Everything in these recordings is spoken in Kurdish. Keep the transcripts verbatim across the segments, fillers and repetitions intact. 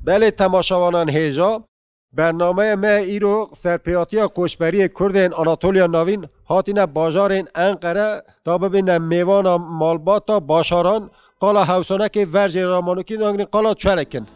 Belê temaşevanan hêja, bernameya me îro serpêhatiya koçberiyê Kurdên Anatoliya Navîn hatine bajarên Enqere da bibîne mêvana malbata başaran, qala hewsanekê verjê ramanokî nagirîn qala çelekin.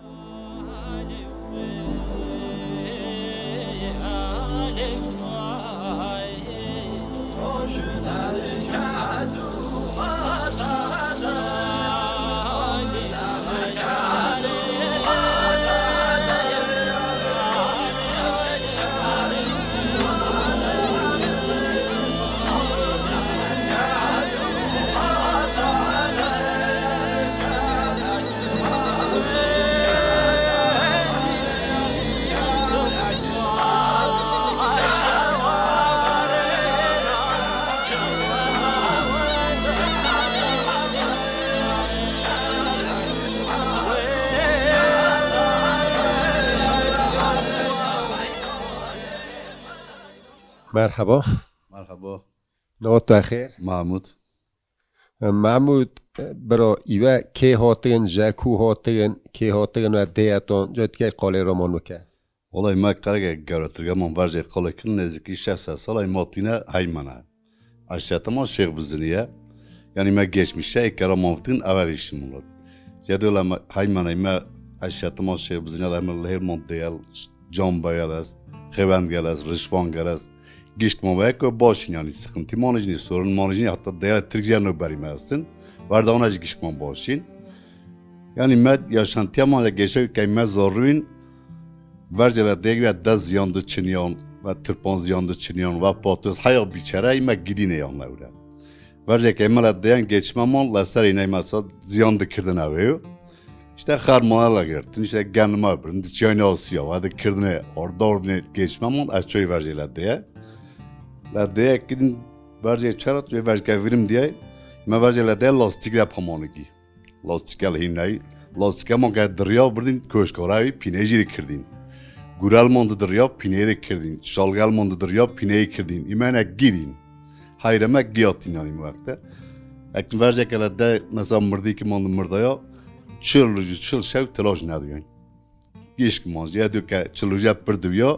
Merhaba. Merhaba. Nava te xêr. Mahmud. Mahmud, bira, îve kê hatin, ji ku hatin, kê hatin ve dêyetan, ca dikey qalê raman bike. Wallahî me qerege gewretirge man verjê qale kirin, nêzîkî şeş sed sala ma tîne heymene. Eşretiman Şêx Biziniye. Yanî me geçmişe ê kera man vitin ewe dîşimin ro. Jê dewle me heymene me eşretiman Şêx Biziniye de me lehêr man deyel, can beyel est, xêwend gel est, rişvan gel est. Gişk man weye ku baş in, yanî sıkıntı man jî nî, sorun man jî nî, hatta deyel Tirk jê no berî me estin. Verda ona jî gişk man baş in. Yanî me yaşantiya man ya geçe key me zorrûn, vercele dêg ve dest ziyan diçiniyan ve tirpan ziyan diçiniyan ve patos heya bîçerey me gidîne yan lewre. Verceke me le deyan geçme man le serê ney mesela ziyan dikirdin ew ê. İşte xermana le girtin, işte genime birin, diçiyayne asiya ve dikirdine orada ordine geçme man ez çoy vercê le deye. Le deye gidin vercê çerat ve verceke virim diye me vercê le deye lastik de pamanıgi. Lastîkel hîn ney. Lastîke man ke diriya birdîn koşkara wî pîneyê jî dikirdîn. Gurel man didirya pîneyê dikirdîn. Şalgel man didirya pîneyê kirdîn. Îmene gîdîn. Heyre me giyatîn yanî mi wexte. Ek verceke le de mesela mirdî ki man di mirdaya çil roj û çil şew telaş neduyên. Gişk man jî diyor ke çil roje pir diviya.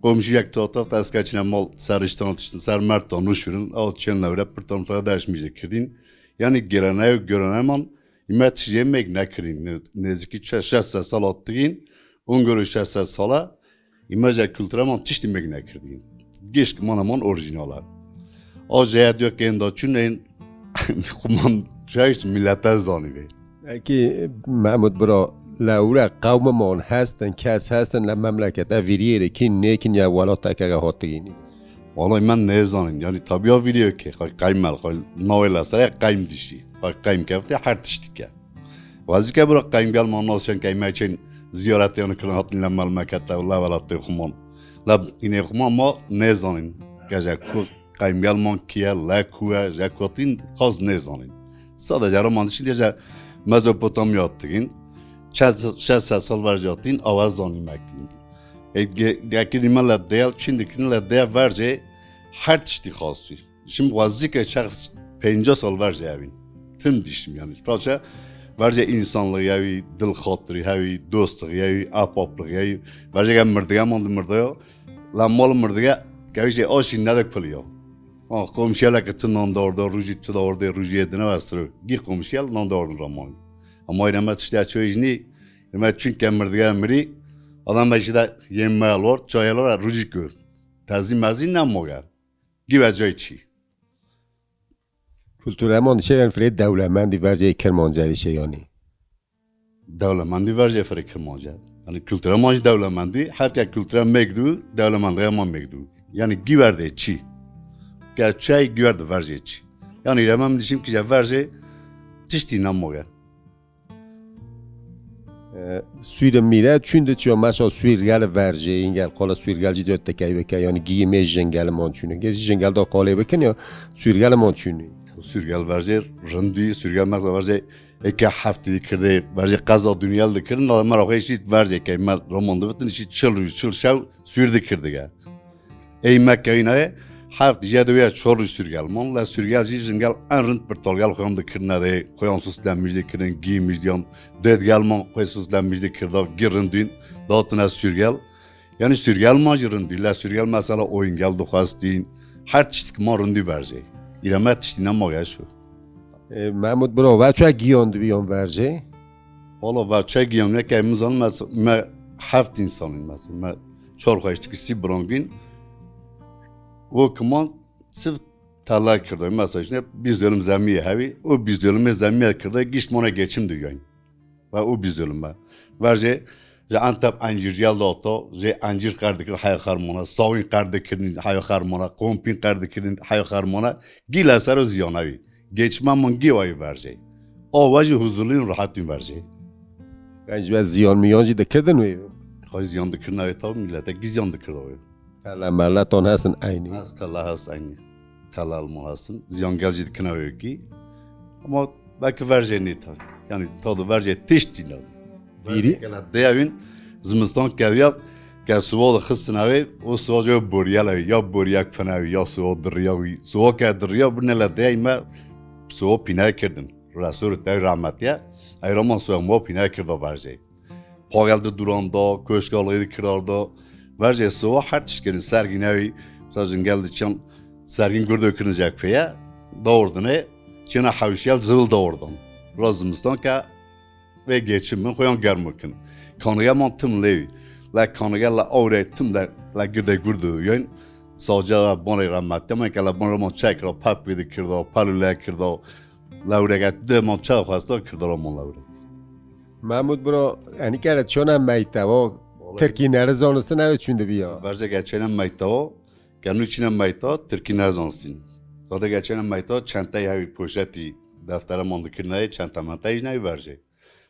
Komşu yek tuhata ez keçine mal seriştan tiştin ser mert tanû şirin. Aw çên lewre pir tanû tara deşmîş dikirdîn. Yanî geleneğ û göreneman îme tiştê mêk nekirin. Ne-, nêzîkî çe-, şeş sed sal hatîgîn, ûn goro şeş sed sala îme jî kultura man tiştî mêk nekirdîn. Gişk man man orîjînal e. A jeye diyor ki ênda çûn ên xwe man çeşt millete zanî vê. Ekî Mehmud bira, lewre qewmiman hestin, kes hestin le memlekete vîriyê re kî nêkin ya welateke hatîgînî. Wallahî me nêzanîn. Yanî tabiya vîdeo ke xwe qeym me, xwe navê le sere qeym dişî. Xwe qeym kefte her tiştî ke. Wezîke bira qeym gel ma nasên ke me çên ziyaretê yan kirin hatin le melmekete û le welatê xuman. Le înê xuman ma nêzanîn. Gece ku qeym gel man kiye, le ku ye, je kutin xaz nêzanîn. Sadece roman dişî diye je Mezopotamya tigin. Çe-, şeş sed sal vercatin awa zanî mekin. Ê, ge-, yekî dî me le deyel çin dikin le deya vercê her tiştî xasî. Şimdi wazîke şexs pêncî sal vercê evîn. Tim dişim yanî. Paşa vercê insanlığı evi, dil xatirî evi, dostluğu evi, ahbaplığı evi. Vercê gel mirdige man di mirdaya. La mal mirdige kevişê aşî nedik piliya. Ha, komşiyeleke tu nan darda, rujî tu darda, rujiyê dine ve siro. Gî komşiyel nan dardin raman. Ama yine me tiştê çoy jî nî. Me çunke mirdige mirî, adam be jî de yê mel war, çayel war, rujî ku. Tezî mezî ne moge. Gî ve cay çî. Kultura man şeyan firê dewlemendî vercê Kirmancelî şeyanî. Dewlemendî vercê firê Kirmance. Yanî kultura man jî dewlemendî, her ke kultura mekdu, dewlemendiye man mekdu. Yanî gî verdê çî. Ke çay gî verdê vercê çî. Yanî remem dişim ki vercê tiştî ne moge. E, Sûrê mîre çûn diçiyo meşa Sûrgel verjê, îngel qala Sûrgel jî diyo tekey bike, yanî gî mê jingel man çûne. Gê jî jingel da qalê bikin ya Sûrgel man çûne. Sûrgel verjê rindî, Sûrgel meşa verjê eke heftî dikirdê, verjê qeza dunyel dikirin, da mera xwe jî verjê ke me roman divitin, jî çil roj, çil şew Sûr dikirdige. Ey me keynaye, Heft, jê de wê çor roj sûrgel man, le sûrgel jî jingel en rind pirtolgel xwe yan dikirine de, xwe yan soslemîş dikirin, gîmîş diyan, dêdgel man xwe soslemîş dikirda, gî rindîn, datine sûrgel. Yanî sûrgel man jî rindî, le sûrgel mesela oyingel dixwestîn, her tiştik man rindî verjê. Îreme tiştî nema geşo. E, Mehmûd biro, ve çi giyan dibiyan verjê? Wala ve çi giyan, weke min zanim, me, me heft însan in mesela, me çar xweştikî sî birangîn. O kiman sif tela kirda. Mesela işte bîst dönüm zemî hevî, o bîst dönümê zemî kirda, gişt mona geçim diyan. Ve o bîst dönüm be. Verjê ji Enteb encîrciyel data, jê encîr qer dikirin heya xermana, sawîn qer dikirin heya xermana, kompîn qer dikirin heya xermana, gî le ser o ziyana wî. Geçime min gî wayî verjê. Awa jî huzurlîn, rahatîn verjê. Genc ve ziyan miyan jî dikirdin wê? Xwe ziyan dikirina wê tabi, milete gî ziyan dikirda wê. Tele meletan hestin eynî. Hes tele hest eynî. Tele alman hestin. Ziyangel jî dikine wê kî. Ama belki verjê nê ta. Yani tadı verjê tiştî ne. Vîrî? Verjê gele deyawin zimistan keviya ke suwa da xistin ew, o suwa jê boriyel ew, ya boriya kfene ew, ya suwa diriya wî. Suwa ke diriya bu ne le deyay me suwa pîne kirdin. Resûr te rahmetiye. Ey roman suwa mo pîne kirda verjê. Pagel di duran da, koşka lê di kirar da. Verjê siwa her tişt kirin sergî newî. Mesela jingel diçan sergîn gurdo kirin jek feye. Dawrdine, çêna hewşiyel zivil dawrdan. Ra zimistan ke vê geçim bin, xwe yan germ bikin. Kanigeman tim lêwî. Le kanige le awre tim le, le girde gurdo yayın. Saca da banê rahmet. Demek ke le banê man çek ra, pep wê di kirda, pelule kirda. Lewreke de man çawa xwesta kirda la man lewre. Mahmud bro, enî kere çona meytewa, Tirkî neri zanistin ew çûn dibiya. Berze geçene meytewa, ke nû çine meyta, Tirkî nezanistin. Zade geçene meyta, çentey hevî poşetî, deftere man dikirine, çenta menta jî neyî verjê.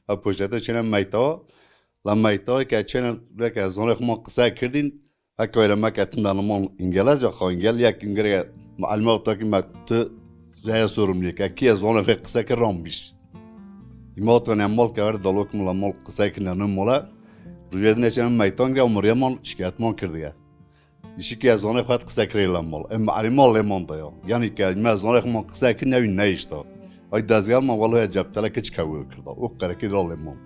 Ev poşete çene meytewa, la meytewa ke çene reke zonê xwe man qise kirdin, Heka were me ketin de niman îngelez ya xwe îngel, yek îngere mualime wexta ki me tu jaya sorumliyê ke kî ez wana xwe qise kir ran bîş. Îma wexta ne mal ke were dalok mala mal qise kir ne ne mala. Rujê dine çene meytan gire umriye man şikayet man kirdiye. Dişi ki ez wana xwe qise kirê la mal. E mualime lê man da ya. Yani ke me ez wana xwe man qise kir ne wî ne işte. Ay dezgel man wala ya ceptele kiç kewil kirda. O qerekî dira lê man.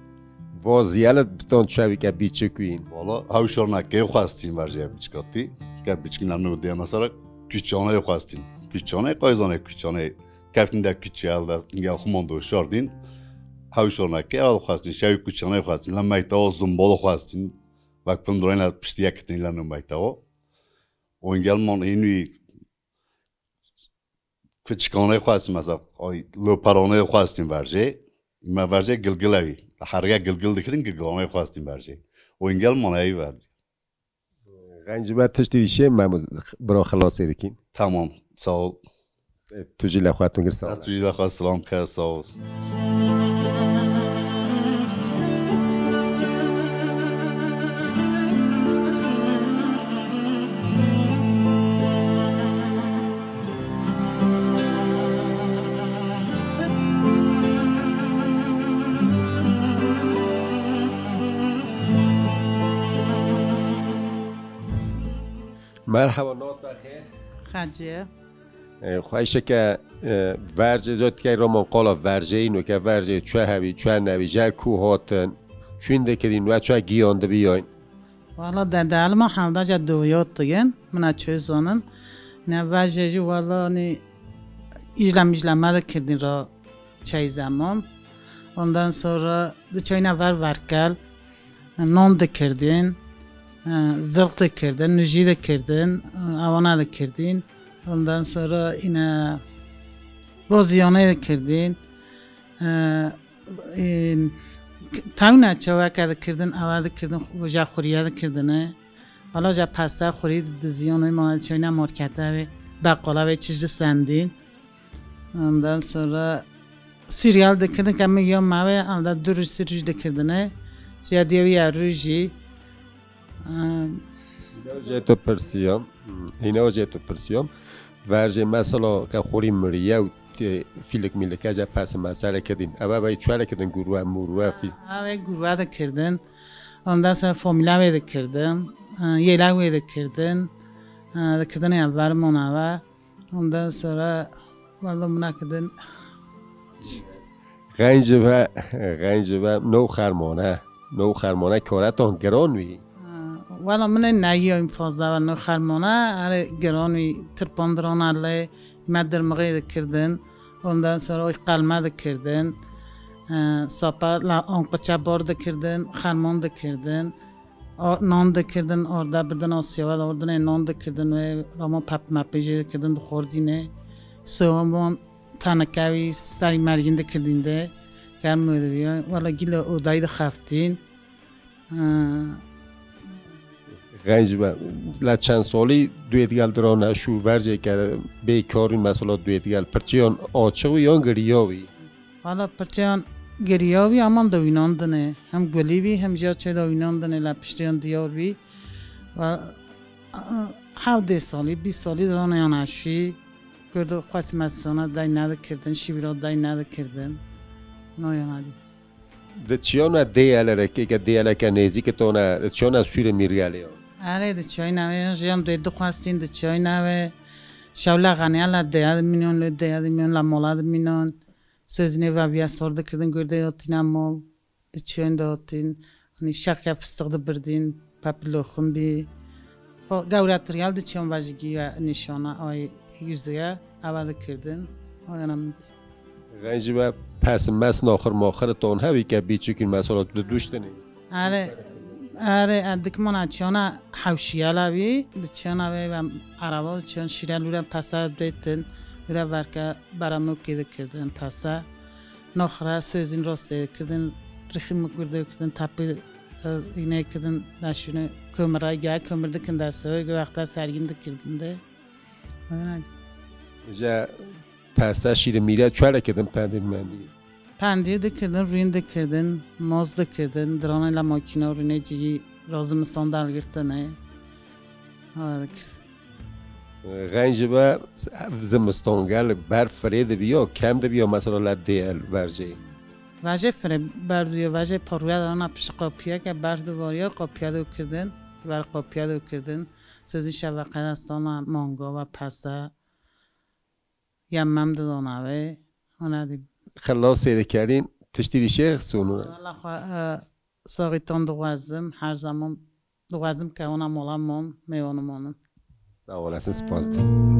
Voziyele biton çavîke bîçik wîn. Wala hewşarnakê xwestîn verjeye bîçikatî. Ke bîçikîna nû diye mesela kuçanê xwestîn. Kuçanê qayzanê kuçanê. Keftin de kuçe elde ya xuman do şardîn. Hewşarnakê ew xwestîn. Şev kuçanê xwestîn. La meytawa zumbalo xwestîn. Vekfin durayna piştiye kitin la nû meytawa. Ongel man hînî Kuçikanê xwestin mesela, ay, loperanê xwestin verjê. Me verjê gilgil evî. Herge gilgil dikirin, gilgilanê xwestin verjê. Û îngel manayî verjê. Xencî me tiştî dişê me biro xilasê dikin. Tamam, sağ ol. E, tu jî lexwetun gir sağ ol. Tu jî lexwet selam ke, sağ ol. Merhaba, navê te xêr? Xeciye. E, xweşike, e, vercê cotike roman qala vercê ino ke vercê çwe hevî, çwe nevî, je ku hatin, çûn dikirîn ve çwe giyan dibiyayn. Wala dede elma hevda je doyot digin, mina çö zanin. Ne vercê jî wala ni îjlem îjleme de kirdin ra çey zeman. Ondan sonra di çeyna ver verkel, nan dikirdin, e, zilq dikirdin, nujî dikirdin, e, awana dikirdin. Ondan sonra yine boziyane dikirdin. E, e, tawna çeweke dikirdin, awa dikirdin, ja xuriye dikirdine. Wala ja pese xurî diziyon, ma çeyna markete ve, beqala ve çij sendin. Ondan sonra Suriyel dikirdin ke min ya me ve, anda du rûj sî rûj dikirdine. Ji ya diye wî ya rûjî. Em, Hîna jê tu pirsiyam. Hmm, hîna jê tu pirsiyam. Verjê mesela ke xurî miriye û tê fîlik mîlike je pes mesele kirdin. Eve vey çere kirdin gurwe murwe fî. Eve gurwe dikirdin. Ondan sonra formula wê dikirdin. E, yêle wê dikirdin. e, dikirdinê ev bermona ve. Ondan sonra, wela min nekidin. Xenc be, xenc be, no xermane, no xermane karetan giran wî. E, wela min ê negiya wî fazla ve no xermane, erê giran wî tirpandiran lê me dirmixê dikirdin. Ondan sonra oy qelme dikirdin. E, sapa la on qiçe bar dikirdin, xerman dikirdin. A-, nan dikirdin, arde bidin, asiyava da ordinê nan dikirdin ve rama pep mepê jê dikirdin, dixwardînê. Sowan teneke wî serî mergîn dikirdîn de, germ wê dibiya. Wela gîla odayî dixeftîn. Ha. Xenc be. La çend salî duêt gel dirane şû vercê ke bê karî mesela duêt gel. Pirçiyan açiq wî yan giriya wî? Vala pirçeyan geriya wî, aman da wînandinê. Hem gulî bî, hem jî çê da wînandinê, la piştîyan diyar bî. Ve, a, hevdê salî, bîst salî da neyan eşî. Girdo xwest mesana day nedikirdin, şîvira day nedikirdin. No yana dî. Di çiyana dê elere, ke dê eleke nêzîk tone, di çiyana sûrê mîrgelê ya. Erê, di çiyayna ve, jiyan dê dixwestîn, di çiyayna ve. Şewla xaniya la dê dimînon, li dê dimînon, la mola dimînon. Sözüne ve biya sor dikirdin, gurde yotîna mol. Diçûn dotîn, hani şaxya fistix dibirdîn, pepilo xum bî. Xo gewretir gel diçûn vajî giya nîşana ay yüzüge ava dikirdin. O yana min. Xenc be pes mes naxir maxir ton hevî ke bîçikîn mesela tu duştinî. Are, are, e, dikmana çiyana hewşiyala bî, diçiyana ve ve araba diçiyan şîre lûre pesa dêtin, lûre verke beramokê dikirdin pesa. Noxra sözün rastê kirdin, rixî min gurdo kirdin, tapî, e, îne kirdin, daşûne kömür, ya kömür dikin da soy, wexta sergin dikirdin de. Öyle. Ji pese şîrê mîre çuwele kirdin pendî mendî. Pendî dikirdin, rûyîn dikirdin, moz dikirdin, diranê la makîna rûnê cî razim standar girtine. Ha, dikird. Xenc be zimiston gel berf firê dibiyo, kem dibiyo mesela la dêl vercê. Vajê firê berf dibiyo, vajê parûya da ana pişt qapiyeke berf dibariyo, qapiya do kirdin, ber qapiya do kirdin. Sözün şevaqe da sana manga ve pese. Yemem didana ve, ona dî. Xelasê dikerîn, tiştî rîşê sonû. Wala xwe, e, Saxîtan dixwazim, her zaman dixwazim ke wana mola mon, mêvanê mon in. Sağ olasın, spas dikim.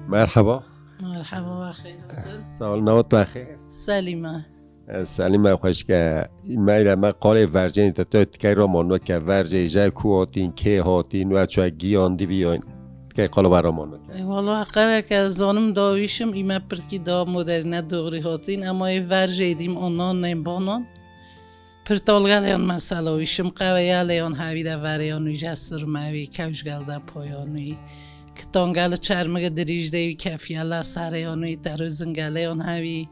Merhaba. Merhaba, xêr hatin. Sağ ol, nava tu xêr. Selîme. E, Selîme xweşke, meyre me qalê vercên te tu tikey roman weke vercê je ku hatîn, kê hatîn, we çwe giyan diviyon. Tikey qalo ve roman weke. E, wala qere ke zanim dawîşim, îme pirtkî da moderne doğru hatîn, ama ê vercê dîm onan nêm banan. Pirtolgeleyan mesela wî şim qeweyeleyan hevî de vereyan wî je sirmevî, kewşgel de poyan wî. Kitangeli çermige dirîj de wî kefiyela sereyan wî, terozingeleyan hevî.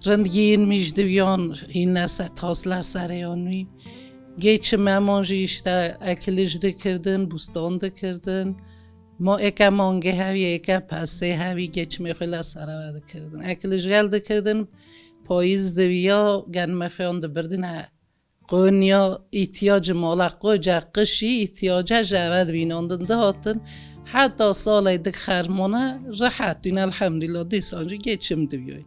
Rindgîn mîj diviyan hîn lese tas le sereyan wî. Gê çimeman jî işte ekilij dikirdin, bûstan dikirdin. Ma êke mangê hevî, êke pesê hevî gê çimê xwe le sere ve dikirdin. Ekilij gel dikirdin, payîz diviya, genimê xwe yan dibirdine. Qonya îhtiyacê mala qoca qişî îhtiyaca ji eve divînandin dihatin. Heta salê dik xermana rehet in, elhamdülillah, dîsan jî geçim diviyoyn.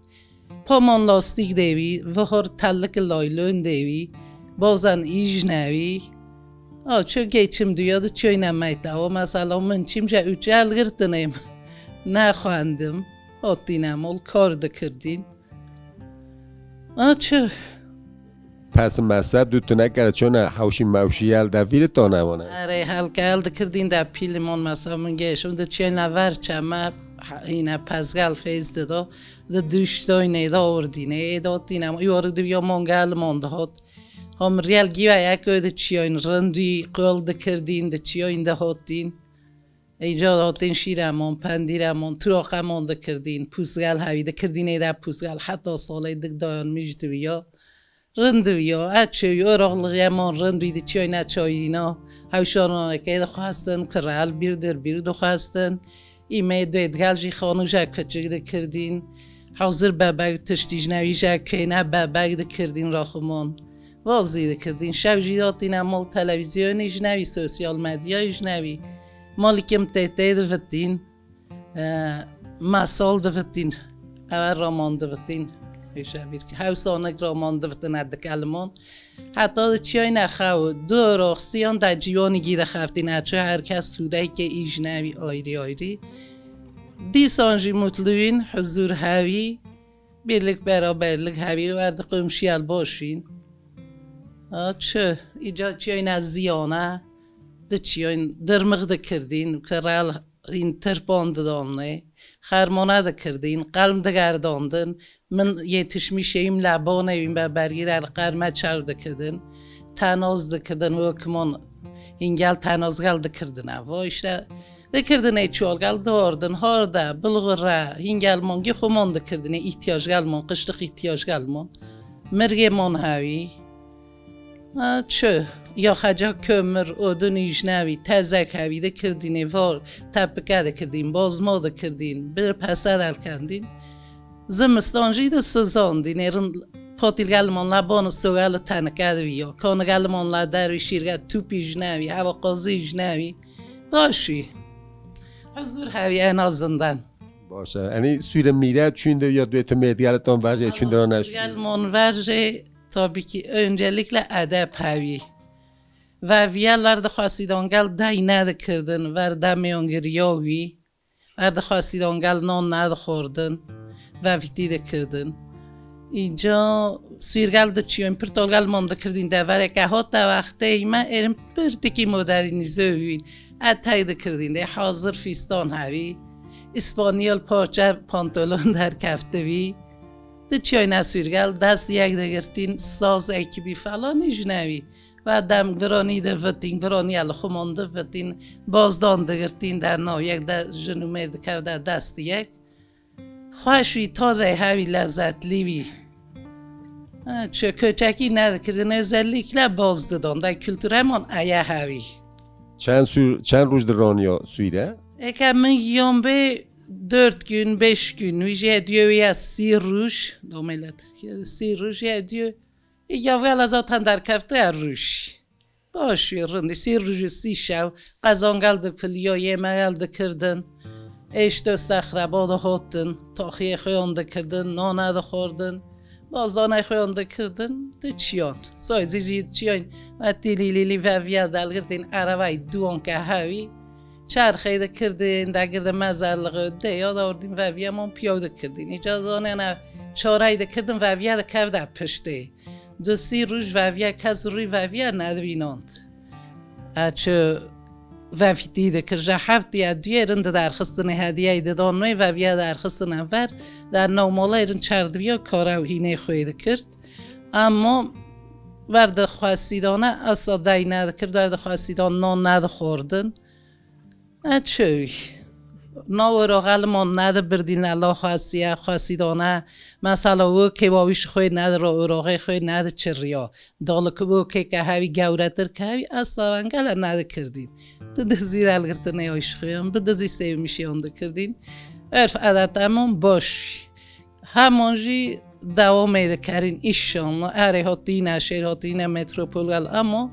Paman lastîk dêvî, vihor telik laylon dêvî, bazan îj nevî. A, çi geçim diviya di çöyne meyte. O mesela min çim je üç el girtinêm. Nexwendim. Hatîne mol kar dikirdîn. A, çi? Pes mese du tune kere çone hewşî mewşî el de vîri tone vane. Erê, helke el dikirdîn de pîlimon mese min geşim de çêne ver çeme, ha, hîne pezgel fêz dido, de duştoy neyda ordîne, êda tîne, îwarı diviya mon gel mon de hot. Hom riel giva yek öde çiyoyn rindî, qol dikirdîn de çiyoyn de hotîn. Îca hatîn şîremon, pendîremon, turaqemon dikirdîn, pûsgel hevî dikirdîn êre pûsgel, heta salê dik dayanmîş diviya. Rind diviya, e çi, oraqlixemon rind bî, diçiyayne çayîna, hewşananekê dixwestin, kirel bîr dir bîr dixwestin. Îmê dê digel jî xanûja kiçik dikirdîn. Hazir bebek tiştî ji nevî je kêne bebek dikirdîn raximon. Vazî dikirdîn. Şev jî datîne mal televîzyonî ji nevî sosyal medyayî ji nevî. Malikim tê tê divitîn. E, masal divitîn. Ewe raman divitîn. Hêşe bîr ki. Hewsanek raman divitine dikelimon. Heta diçiyayne xew, du rox siyan de ciwanî gî dixeftîne, çi her kes sûdeyke î ji nevî ayrî ayrî. Dîsan jî mutluyîn, huzur hevî, birlik beraberlik hevî, wer di qomşiyel başîn. A çi, îca çiyayne ziyane, diçiyayne dirmix dikirdîn, kirel hîn tirpan didanê, xermane dikirdîn, qelm digerdandin. Min yetişmişeyim lebanê wî me bergîre li qerme çer dikirdin, tenaz dikirdin, wekimon hingel tenazgel dikirdine. Va işte dikirdinê çuwalgel diordin, harde, bilxure, hingel mangî xumon dikirdinê, îhtiyacgel mon, qiştix îhtiyacgel mon. Mirgê mon hewî. Ha, çi? Ya xeca kömür, odun î ji nevî, tezek hevî dikirdînê, var, tepike dikirdîn, bozma dikirdîn, bir pese derkendîn. Zimistan jî di suzandînê, rind potîlgel mon la bonu sogel tenike diviyo. Konigel mon la dervî şîrge tûpî ji nevî, hewa qazî ji nevî. Başî. Huzur hevî en azından. Baş e. Enî sûre mîre çûn de ya duyê tu mêdgeletan verjê çûn de neş. Gel mon verjê. Tabii ki öncelikle edep hevî. Ve viya ler dixwesîdan gel dey nedikirdin, ver demê wan giriya wî. Ver dixwesîdan gel nan nedixwardin, ve vîtî dikirdin. Îca sûrgel diçiyon, pirtolgel man dikirdin, devereke hot de wextê me êrin pirtikî modernîze wîn. Etey dikirdin, dê hazir fîstan hevî. İspanyol parçe pantolon derkeftivî. Diçiyayne sûrgel, dest yek digirtîn, saz ekibî felanî ji newî. Ve dem giranî divitîn, giranî el xumon divitîn, bazdan digirtîn, der nav yek de jin û mêr dikevde dest yek. Xweş wî, tadê hewî lezzetlî wî. Ha, çi köçekî nedikirdin, özellikle baz didan, de kültüreman eye hewî. Çend sür, çend roj diraniya sûre? Eke min yan bê dört gün, beş gün, wî jî hediye wî ya sî roj, domelet, sî roj hediye. Î gavgela zaten derkefte ya roj. Baş wî rindî, sî roj û sî şev, qezangel dikfiliyo, yemegel dikirdin. Êş dost exreba dihotin, taxiyê xwe yan dikirdin, nane dixwardin. Bazdanê xwe yan dikirdin, diçiyan. Soy zî jî diçiyan. Ve tîlîlîlî ve viya delgirtîn, erebayî duwan ke hewî. Çerxê dikirdin, degirdin mezarlığı, de ya da ordin ve viya man piyaw dikirdin. Îca zanena çarey dikirdin, ve viya dikevde piştê. Du sî roj ve viya kes rûy ve viya nedivînand. E çi vefîtî dikir, ji heftî ya duyê rin diderxistinê hediyeyê didan wê, ve viya derxistine ver, der nav malê rin çerdiviya kare û hînê xwê dikirt. Ema ver di xwesîdane esa dey nedikir, ver di xwesîdan nan nedixwardin. E çi? Na ora xelman nedibirdîne la xwesiye, xwesîdane. Mesela wekê wa wî ji xwê nediro, ora xê xwê nediçiriya. Dalik wekê ke hevî gewretir ke hevî esa wengele nedikirdîn. Bidizî elgirtinê ya ji xwê, bidizî sêvmişiyan dikirdîn. Örf edet eman baş. Heman jî dewamê dikerîn, înşallah. Erê hatîne şêr, hatîne metropol gel, ema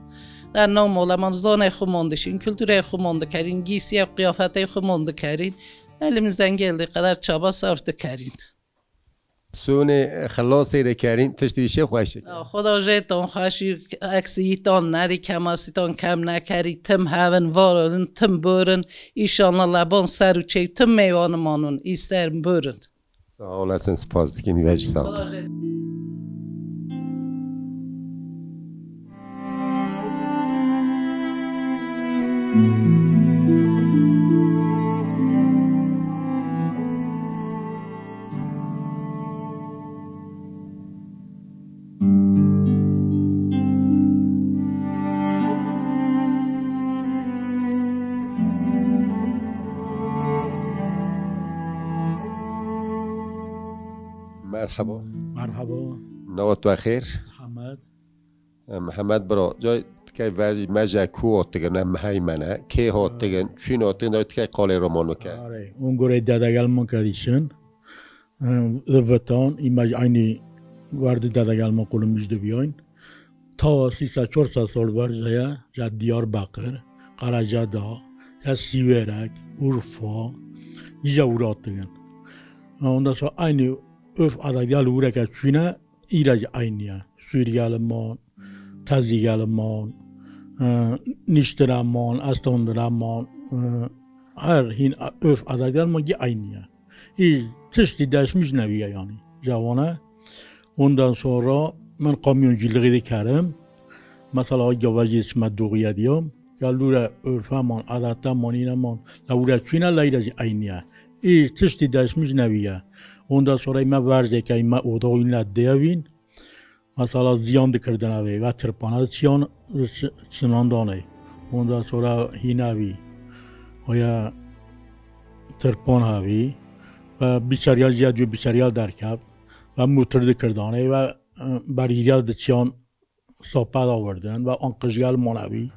der nav maleman zonê xwe man dişîn, kulturê xwe man dikerîn, gîsiyê qiyafetê xwe man dikerîn. Elimizden geldiği kadar çaba sarf dikerîn. Sonê xilasê dikerîn, tiştî şê xweş dikin. Ya, Xweda jê ton xweşî, eksîtan nedî, kemasîtan kem nekerî, tim hevin, var olun, tim borin. Înşallah leban ser û çêw tim mêwan manun, îster borin. Sağ olasın, spas dikin, ve jî sağ ol. Merhaba. Merhaba. Nava tu xêr? Mihemed. E, Mihemed bira, cay tikey ver me ji ku hatigin, em heymene, kê hatigin, çûn hatigin, cay tikey qalê roman bike. Are, ûn gorê dedegel min kedîşin. E, di vitan, îme ji eynî werdî dedegel min qulum ji dibiyayn. Tawa sî sed çar sed sal ber jeye, ya Diyarbekir, Qereceda, ya Sîwêrek, Urfa, îja wira hatigin. E, ondan sonra eynî örf adetgel wira ke çûne, îre jî eynî ye. Sûrî gel man, Tezî gel man, e, Niştire man, Estondire man, e, her hîn örf adetgel man gî eynî ye. Hîç tiştî deşmîş neviye yanî. Jawane. Ondan sonra min kamyoncîlixî dikerim. Mesela gavajî çime doğuya diyam. Ya lûre örfe man, adete man, îne man. La wira çûne la îre jî eynî ye. Hîç tiştî deşmîş neviye. Ondan sonra me verzeke me oda wîne dêvîn. Mesela ziyan dikirdin evê, ve tirpana çiyan çinandanê. Ondan sonra hîne vî. Oya tirpan havî. Ve biçerya jiya diyor biçerya derkep. Ve mutir dikirdanê ve, e, berîriya di çiyan sopa da verdin ve an qijgel man evî.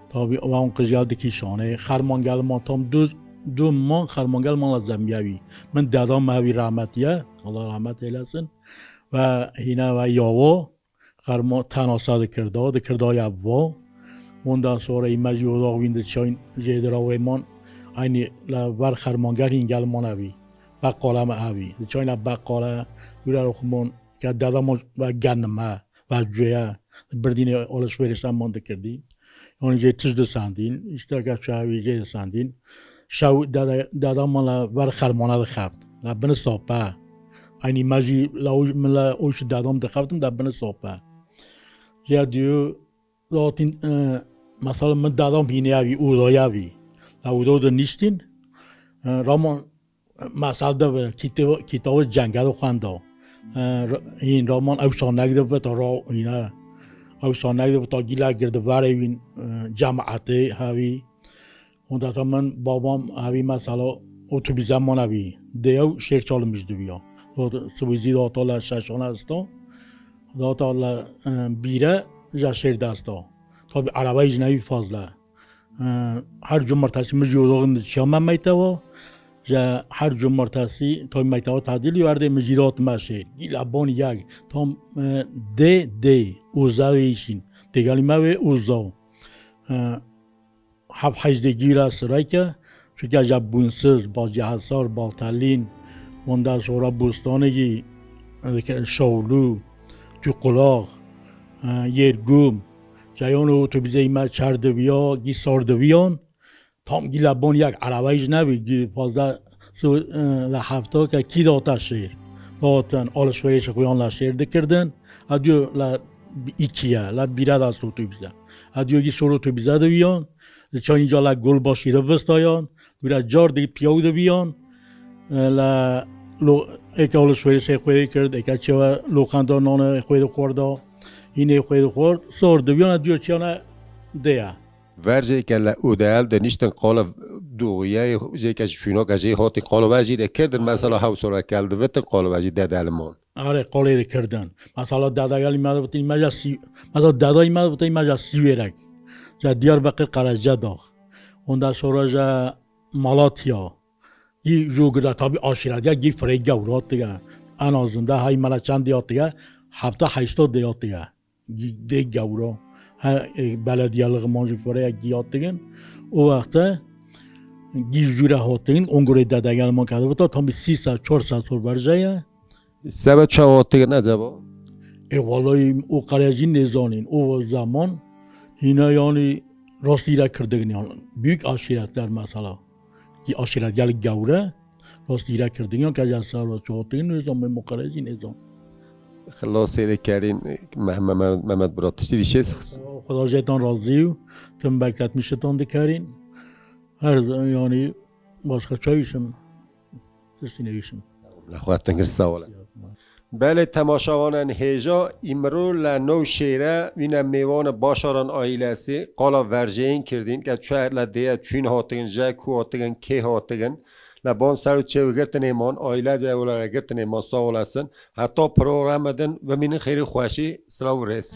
Tabi ve an qijgel dikişanê. Xermangel man tam du, du man xermangel man la zemiyevî. Min deda me evî rahmetiye. Allah rahmet eylesin. Ve hîne ve yawo. Xerma tenasa dikirda, dikirda ya bo. Ondan sonra îme jî oda wîn di çayn jêdira wê man. Aynî la ver xermangel hîn gel man evî. Beqala me evî. Di çayna beqala, wira xumon, ke deda man ve genime, ve cuye. Birdînê alışverişe man dikirdî. Yanî jê tij disendîn, îşte ke çavi jê disendîn. Şew deda, deda man la ver xermana dixeft. La bini sope. Aynî me jî la o, min la o şu dadam dixeftin da bini sope. Ya diyor, zaten, e, mesela min dadam hîne ya vî, oda ya vî. La oda de niştin. E, Raman, e, mesela de be, kitabı, kitabı cengel xwenda. E, ra-, hîn Raman ew sanek de be ta ra, hîne. Ew sanek de be ta gila girdi verê wîn, e, cemaatê havî. Ondan sonra min babam evî mesela otobüse man evî. Deyew şêr çalimîş dibiya. O sibizî data le şeşana esta. Data le, e, bîre ja şêr desta. Tabi araba jî nevî fazla. E, her cumartesi min jî odaxin di çiya me meyteva. Ja her cumartesi tabi meyteva tadîlî werdê min jî dat me şêr. Gîla bon yek. Tam, e, dê, dê. Oza wê işin. Têgalî me wê oza. E, Hep hejdê gîra sirayke, çunke ja Bûnsiz, Bacîhesar, Baltelîn, ondan sonra Bostanekî, e, Şawlû, Tûqulax, e, Yêrgûm, cayan û otobîzeyî me çer dibiya, gî sar dibiyan, tam gîla bon yek erebe jî nebî, gî fazla su-, e, la hefta ke kî data şêr. Datin, alışverişê xwe yan la şêr dikirdin, a diyo la îkiye, la bîre dest otobîze. A diyo gî sor otobîze dibiyan, Li çayîn cala gol başî de vistayan, wira car digî piyaw de biyan. E, la lo eke alışverişê xwe kir, eke çewe loqanda nane xwe de xwarda, hînê xwe de xward, sor de biyan, diyo çiyana de ya. Vercê ke le odeyel de niştin qala doğuye, jê ke şûnaka jê hatin qala ve jî de kirdin, mesela hew sora kel divitin qala ve jî dedeliman. Are, qolê dikirdin. Mesela dada gelî me dibitin, me ja sî, mesela dada me dibitin, me ja Sîwêrek. Ja Diyarbekir Qerece dax. Ondan sonra ja Malatya. Gî jû girda tabi aşiret ya, gî firê gewra dige. En azından hay mela çend ya dige? Hefta heşta de ya dige. Gî dê gewra. He, e, belediyelik man jî firê ya gî ya digin. O wexte gî jûre hatigin, ongurê dedegel man kedi bita, tam bir sî sed, çar sed sor verjeye. Sebe çawa hatigin acaba? E, vallahi o qere jî nêzanîn. O zaman hîna yani rastî re kirdigin yani. Büyük aşiretler mesela. Ki aşiret gel gewre, rastî re kirdigin, ke ja ser ve çoğatigin, nêzan me muqere jî nêzan. Xilasê lê kerîn, Meh-, Mehmet, Mehmet bira, tiştî dişê. Xuda jêtan razî û tim bekletmişitan dikerîn. Her zaman yani başka çay işim. Tiştî newîşim. Lexwe tingir sağ olasın. Belê temaşevanên hêja, îmro le Newşehre wîne mêvanê Başaran aîlesî qala verjeyên kirdîn ke çi le dêye çûn hatigin, je ku hatigin, kê hatigin. Me bon ser û çêw girtinê man, ailece were girtinê man, sağ olasın. Heta programê din bimînin xêr û xweşî, silav û rêz.